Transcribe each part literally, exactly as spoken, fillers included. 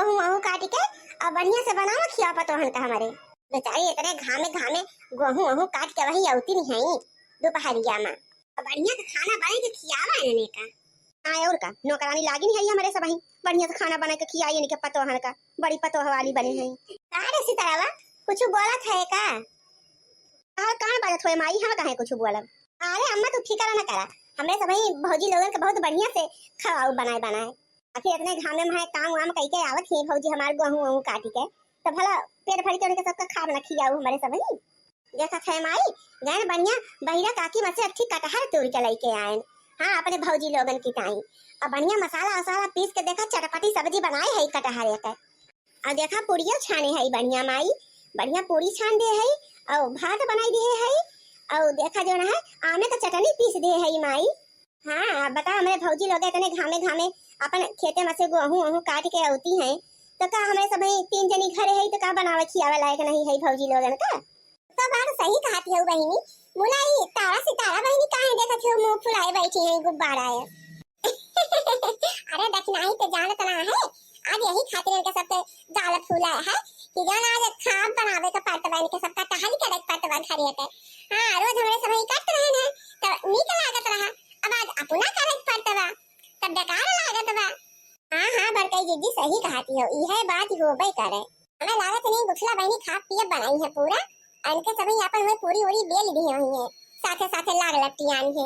गेहूं वहूं काट के और बढ़िया से बनावा, खियावा पतोहन का हमरे। बेचारी इतने घामे घामे गेहूं वहूं काट के वही अवती नहीं है दुपहरिया में। और बढ़िया से खाना बना के खियावा इन्हने का। हाँ, और का, नौकरानी लागी नहीं है हमरे सबही, बढ़िया से खाना बना के खियाई इनके पतोहन का, बड़ी पतोह वाली बनी है। का रे सितारावा, कुछ बोलत है का? और कहाँ बाजत होए माई, हम कहाँ कुछ बोलब? अरे अम्मा, तू फिकर न करा, हमरे सबही भौजी लोगन के बहुत बढ़िया से खवाऊ बनाए बनाए। आखिर इतने घामे में है, काम वाम कई के आवत ही भौजी हमार गेहूं वहूं काटी के, तो भला पेट भर के उनके सबका खाब ना खियाऊ हमरे सबही। देखत है माई, गैन बढ़िया बहिरा काकी में से अच्छी कटहर तोड़ के लेके आयन। हाँ, अपने भौजी लोगन की ताई। और बढ़िया मसाला वसाला पीस के देखा, चटपटी सब्जी बनाए है कटहर के। और देखा, पूड़ियो छाने है बढ़िया माई, बढ़िया पूड़ी छान दे है, और भात बनाई दे है, और देखा जो ना है, आमे का चटनी पीस दे है माई। हाँ, अब बता, हमरे भौजी लोग इतने घामे घामे अपन खेते में से गेहूं वहूं काट के अवती हैं, तो का हमरे सब तीन जनी घरे है, तो का बनावे खियावे लायक नहीं है भौजी लोगन का? तो बात सही कहत हो बहिनी, मुलाई तारा सितारा बहिनी काहे देखत हो, मुंह फुलाए बैठी हैं गुब्बारा है। अरे दखिनाही तो जानत ना है, आज यही खातिर इनके सबके गाल फूला है कि जान आज खाब बनावे के पड़त बा, इनके सबका टहल करे के पड़त बा घरे के। हाँ, रोज हमरे सब ही करत रहे हैं, तो नीक लागत रहा, अब आज अपना करे के पड़त बा, तब बेकार लागत बा। हाँ, हाँ, बड़कई जीजी सही कहती हो, इहे बात होबे करे। हमें लागत नहीं गुठला बहिनी खा पिए बनाई है पूरा, इनके सभी अपन में पूरी उरी बेल दी हुई है, साथे साथे लाग लपटियानी है।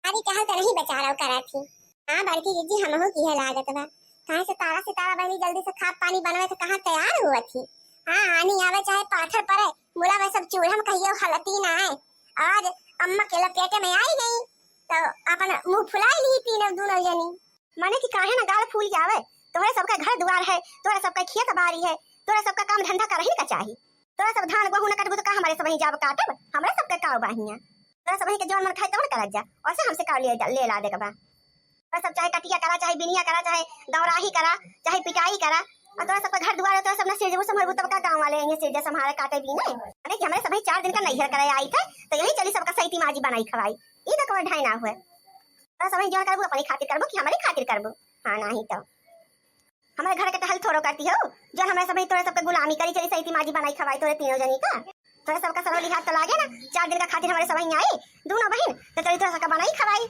अरे कहल तो नहीं बेचारा करा थी। हाँ बड़की जीजी, हमहू की है लागत बा, कहाँ से तारा सितारा बहिनी जल्दी से खाब पानी बनवे तो कहाँ तैयार हुआ थी। हाँ, आनी आवे चाहे पाथर पड़े, मुला में सब चूल्हा में कहियो हलती ना आए। आज अम्मा के लपेटे में आई गई, तो अपन मुंह फुलाई ली तीनों दोनों जनी। माने कि काहे ना गाल फूल जावे, तोहरे सबका घर दुआर है, तोहरे सबका खेत बारी है, तोहरे सबका काम धंधा करही का चाही। तोहरे सब धान गेहूं न कटबू तो का हमरे सबही जाब काटब? हमरे सबके का बाहिया? तोहरे सबही के जौन मन खाए तौन करत जा, और से हमसे का ले, ले ला देके बा? तोहरे सब चाहे कटिया करा, चाहे बिनिया करा, चाहे दौराही करा, चाहे पिटाई करा, और तोहरे सबका घर दुआर है, तोहरे सब ना सिरजबू संभरबू तब का गाँव वाले अइहें सिरजा संभारे काटे बीने? माने कि हमरे सबही चार दिन का नैहर करे आई थे, तो यही चली सबका सैती माजी बनाई खवाई। ई तो कौन ढाई ना हुए। तोहरे सबही जौन करबू अपने खातिर करबू कि हमरे खातिर करबू? हाँ, नाही तो। हमरे घर के टहल थोड़ो करती हो, जो हमरे सबही तोरे सबके गुलामी करी, चली सैती माजी बनाई खवाई तोरे तीनों जनी का। तोरे सबका सरव लिहाज तो लागे ना, चार दिन का खातिर हमरे सबही आई, दोनों बहिन, तो चली तोरे सबका बनाई खवाई।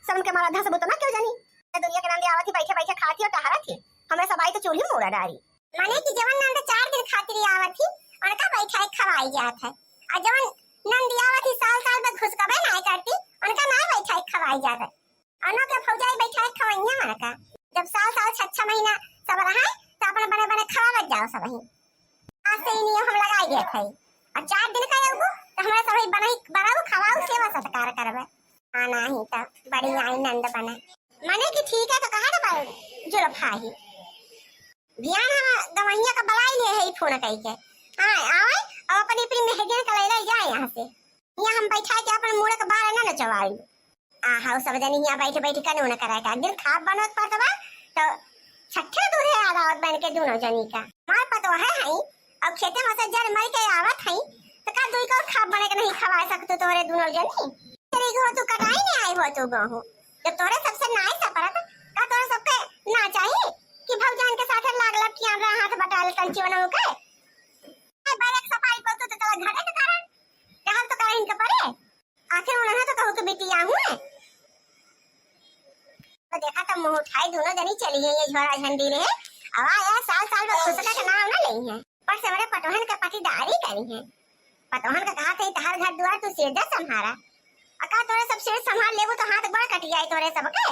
शर्म के मारा धस बुतो ना क्यों जानी। ये दुनिया के नंदी आवत ही, बैठे बैठे खाती और टहरत ही, हमरे सब आई तो चूल्ही में मुड़ा डारी। माने कि जवन नंद चार दिन खातिर ही आवत ही, उनका बैठा खवाई जात है, और जवन नंदी आवत ही साल साल में घुसकबे ना करती, उनका ना बैठा खवाई जात है। अनो के भौजाई बैठा है खवैया माँ का। जब साल साल छह छह महीना सब रहा है, तो अपने बने बने खवावत जाओ सब ही। आज से ही नियम हम लगाई गए थे। और चार दिन का एगो, तो हमरा सब ही बनाई, बनाऊ, खवाऊ, सेवा सत्कार करबे। हाँ, नाही तो बड़ी आई नंद बने। मने कि ठीक है, तो कहा ना बा-, जुल्फा ही। बिहान हम गवैया का बलाई ले है फोन कई के। हाँ, आवे, अब अपनी, अपनी मेहरियन का ले ले जाए यहाँ से। यहाँ हम बैठा के अपन मूड़ के बाल ना नचवाई। आहा, सब जनी यहाँ बैठ बैठ के नून करे का। दिन खाब बनत पड़त बा, तो छठे दूधे याद आवत बन के दोनों जनी का। मार पतो है, है, अब खेते में से जर मर के आवत है, तो का दुई को खाब बने के नहीं खवा सकतू तोहरे दोनों जनी? तेरी को तू कटाई नहीं आई हो तू गहूँ। जब तोरे सबसे नाई सपरत, का तोरे सबके ना चाहिए कि भौजान के साथ लाग लग किया रहा हाथ बटाल कंची बनाऊ के? ए, बैरक सफाई को तू तो चला घरे के कारण, कहल तो करे इनके परे। आखिर उन्हें तो कहू के बिटिया हुए। तो देखा तो मुंह उठाई दोनों जनी चली गई ये झोरा झंडी रे। अब आ यार साल साल में खुश का नाम ना लेई है। पर से बड़े पटोहन के पटीदारी करी है। पटोहन का कहा थे तहर घर दुआर तू सिरजा संभारा। अका तोरे सब सिर संभाल लेबू तो हाथ गोड़ कट जाए तोरे सबके।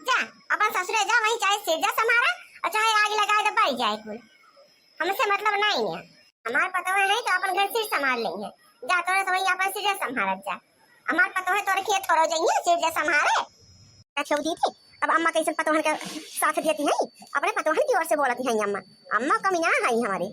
जा, अपन ससुरे जा, वहीं चाहे सिरजा संभारा और चाहे आग लगाए तो बल जाए कुल। हमसे मतलब नहीं है। हमार पतोह है तो अपन घर सिर संभाल लेंगे। जा तोरे तो वहीं अपन सिरजा संभारत जा। हमार पतोह है तोरे खेत थोड़ो जाइए सिरजा संभारे। अच्छा दीदी, अब अम्मा कैसे पतोहन के साथ देती है, अपने पतोहन की ओर से बोलती है अम्मा। अम्मा कमी ना है हमारी।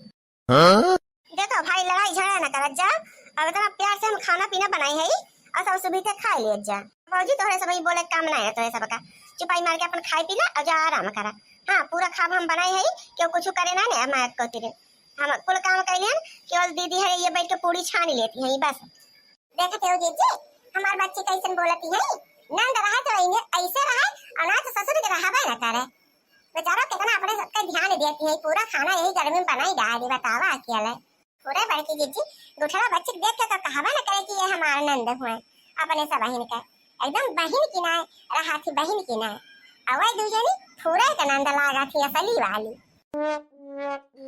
हाँ? देखो भाई, लड़ाई झगड़ा ना करत जा। अब इतना प्यार से हम खाना पीना बनाई है और सब सुबह के खा लियत जा। भौजी तोहरे सब ही बोले काम ना है तोहरे सबका। चुपाई मार के अपन खाई पी ला और जा आराम करा। हाँ, पूरा खाब हम बनाई है, क्यों कुछ करे ना ने हमारे को तेरे। हम कुल काम कैलियन, केवल दीदी है ये बैठ के पूरी छानी लेती है बस। देखते हो जीजी, हमार बच्ची कैसन बोलती है। नंद रहे तो इन्हें ऐसे रहे और ना तो ससुर के रहबे ना करे। बेचारा कितना अपने सबके ध्यान देती है, पूरा खाना यही गर्मी में बनाई डाली, बतावा अकेले। पूरे बड़की जिज्जी, गुठला बच्ची के देख के तो कहबे न करे कि ये हमार नंद हुए, अपने सब बहिन के। एकदम बहिन की ना रहा थी, बहिन की ना। अवै दू जनी पूरे के नंद लागा थी, असली वाली।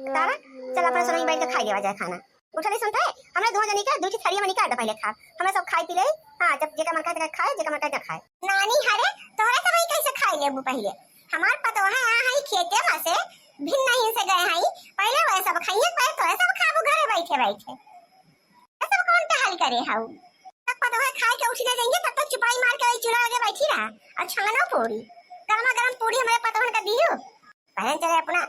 तारा, चल अपने सब बैठ के खाई लेवा जाए खाना। गुठली सुनत है, हमरे दोनों जनी के दू ठे थरिया में निकाल दे पहिले खा। हमरे सब खाई पी ले। हाँ, जब जेका मन करे तेका खाए, जेका मन करे ना खाए। नानी, हरे, तोहरे सब ही कैसे खाई लेबू पहिले? हमार पतोह है, आ है खेते में से, भिन्न नहीं से गए हैं, पहिले वह सब खाइए, पहिले तोहरे सब खाबू घरे बैठे बैठे। ये सब कौन टहल करे हाउ? तब पतोह खाए के उठी ना जाइए, तब तक चुपाई मार के वही चूल्हा आगे बैठी रहा और छानो पूरी, गर्मा गर्म पूरी हमरे पतोहन का दियो। पहले चले अपना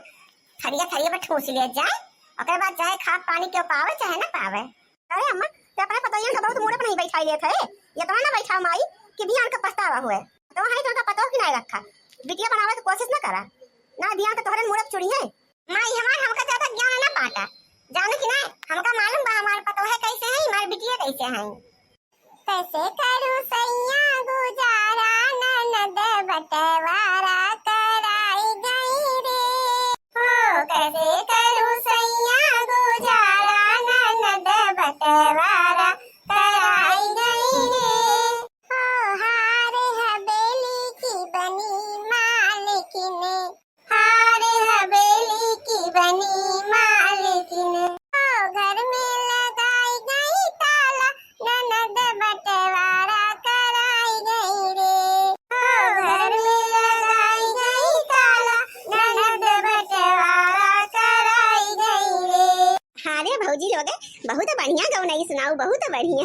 थरिया थरिया पे ठूस लिया जाए, ओकरे बाद चाहे खा पानी क्यों पावे चाहे ना पावे। अरे अम्मा, ते अपने पतोहियन का बहुत मूड़े पे नहीं बैठाई लेत है, ये तो ना बैठाओ माई कि बिहान का पछतावा हुए। तो वहीं तो उनका पतोह की नहीं रखा, बिटिया बनावे की कोशिश ना करा, ना बिहान का तोहरे मूड़े पे चुड़ी है। माई हमार हमका ज्यादा ज्ञान ना बाटा, जाने की ना, हमका मालूम बा हमार पतोह कैसे है, हमार बिटिया कैसे है। कैसे करूं सैया गुजारा, ननद बंटवारा कराई गई रे। हो, कैसे करूं सैया गुजारा, ननद बंटवारा कराई गई रे। हो, हार हवेली की बनी मालकिन, हार हवेली की बनी मालकिन। हो, घर में लगाई गई ताला, ननद बंटवारा कराई गई रे। हो, घर में लगाई गई ताला, ननद बंटवारा कराई गई रे। हाँ रे भौजी लोग, बहुत बढ़िया गौनई सुनाऊ, बहुत बढ़िया।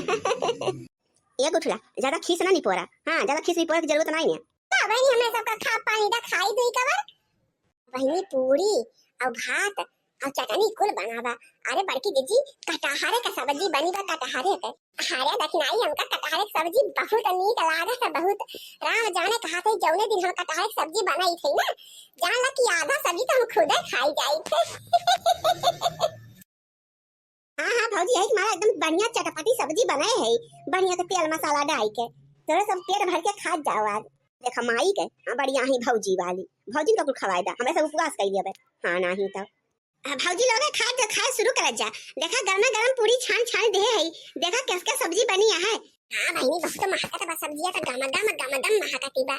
ए गुठला, ज्यादा खीस ना निपोरा। हाँ, ज्यादा खीस निपोरा की जरूरत नहीं है। का बहिनी, हमरे सबका खा पानी दा, खाई दुई कवर। बहिनी, पूरी और भात और चटनी कुल बनावा। अरे बड़की जिज्जी, कटहरे का सब्जी बनी बा, कटहरे के। अरे दखिनाई, हमका कटहरे की सब्जी बहुत नीक लागत है, बहुत। राम जाने कहाँ से जौने दिन हम कटहरे की सब्जी बनाई थी ना, जान ला कि आधा सब्जी तो हम खुदे खाई जाई थे। हाँ, हाँ, भौजी, यही तुम्हारा एकदम बढ़िया चटपटी सब्जी बनाए है, बढ़िया के तेल मसाला डाल के, तोरे सब पेट भर के खा जाओ आज। देखा माई के, हाँ, बढ़िया ही भौजी वाली, भौजी का कुल खवाए दा, हमें सब उपवास कर लिया बे। हाँ, नहीं तो। आ, भौजी लोग खाए तो खाए शुरू कर जा। देखा गरमा गरम पूरी छान छान दे है, देखा कैसे सब्जी बनी है। हाँ बहिनी, बहुत महकत बा सब्जिया, तो गमा गम गमा गम महकती बा।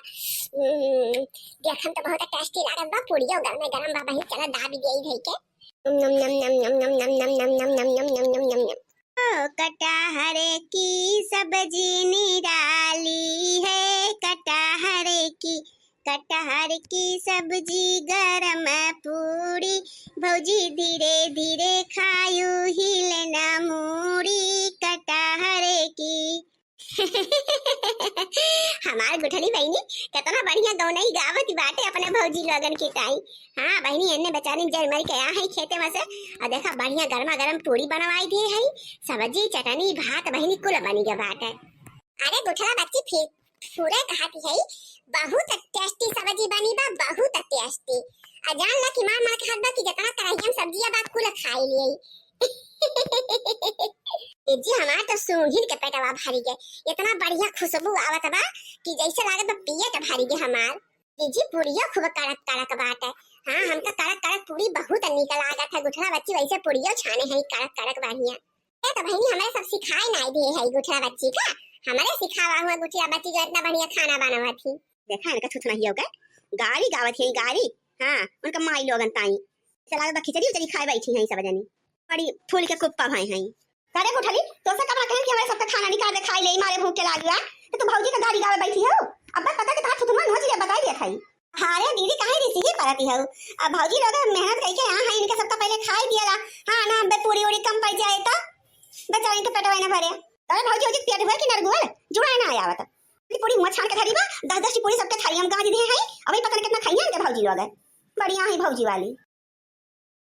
हम्म, देखन तो बहुत टेस्टी लागत बा, पूरियो गरमे गरम बा बहिनी, चला दाबी दे धई के। ओ, कटहर की सब्जी निराली है, कटहर की, कटहर की सब्जी गरम पूरी, भौजी धीरे धीरे खायू हिलना मूड़ी, कटहर की। हमार गुठली बहिनी केतना बढ़िया गौनई गावत बाटे अपने भौजी लोगन के ताई। हाँ बहिनी, एन्ने बेचारी जर मर के आ है खेते में से, और देखा बढ़िया गरमा गरम पूरी बनवाई दिए है, सब्जी चटनी भात बहिनी कुल बनी गए बाटे। अरे गुठला बच्ची, फिर पूरे कहती है, बहुत टेस्टी सब्जी बनी बा, बहुत टेस्टी। आ जान ला कि मार मार के हाथ बा कि जितना कढ़ाइया में सब्जिया बा कुल खाई लिए। ए जी, हमार तो सूंघिन के पेटवा भरी गए, इतना बढ़िया खुशबू आवत बा कि जैसे लागत बा पेट भरी गए हमार। ए जी, पूरियो खूब कड़क कड़क बाटे। हाँ, हमका कड़क कड़क पूरी बहुत नीक लागत है। गुठला बच्ची वैसे पूरियो छाने है कड़क कड़क बढ़िया। ए तो बहिनी, हमरे सब सिखाए नाई दिए है गुठला बच्ची का, हमरे सिखावा हुआ गुठला बच्ची जो इतना बढ़िया खाना बनावत ही। देखा इनका थुथुनहियो के गारी गावत है, गारी। हाँ, उनका माई लोगन ताई। चला बा खिचड़ी उचड़ी खाए बैठी हैं सब जनी। बड़ी फूल के कुप्पा भए हैं। करे गुठली, तोसे कब कहन कि हमरे सबका खाना निकाल दे, खाई ले, मारे भूख के लागी बा। तो तू भौजी का गारी गावे बैठी हो। अब बस पता कि तहार थुथुनवा नोच लिया, बताई दिया खाई। अरे दीदी, काहे रिसिही परती हो? अब भौजी लोग मेहनत करके यहाँ है, इनके सबका पहले खाई दिया ला। हाँ ना, बे पूरी उड़ी कम पड़ जाए तो बेचारी के पेटवा ना भरे। अरे भौजी, ओजी पेट हुआ कि नरगुअल, जुड़ा ना आया आवत। पूरी मुँह छान के धरी बा, दस दस की पूरी सबके थाली में गाज दे है। अभी पता नहीं कितना खाइए इनके भौजी लोग है। बढ़िया है भौजी वाली।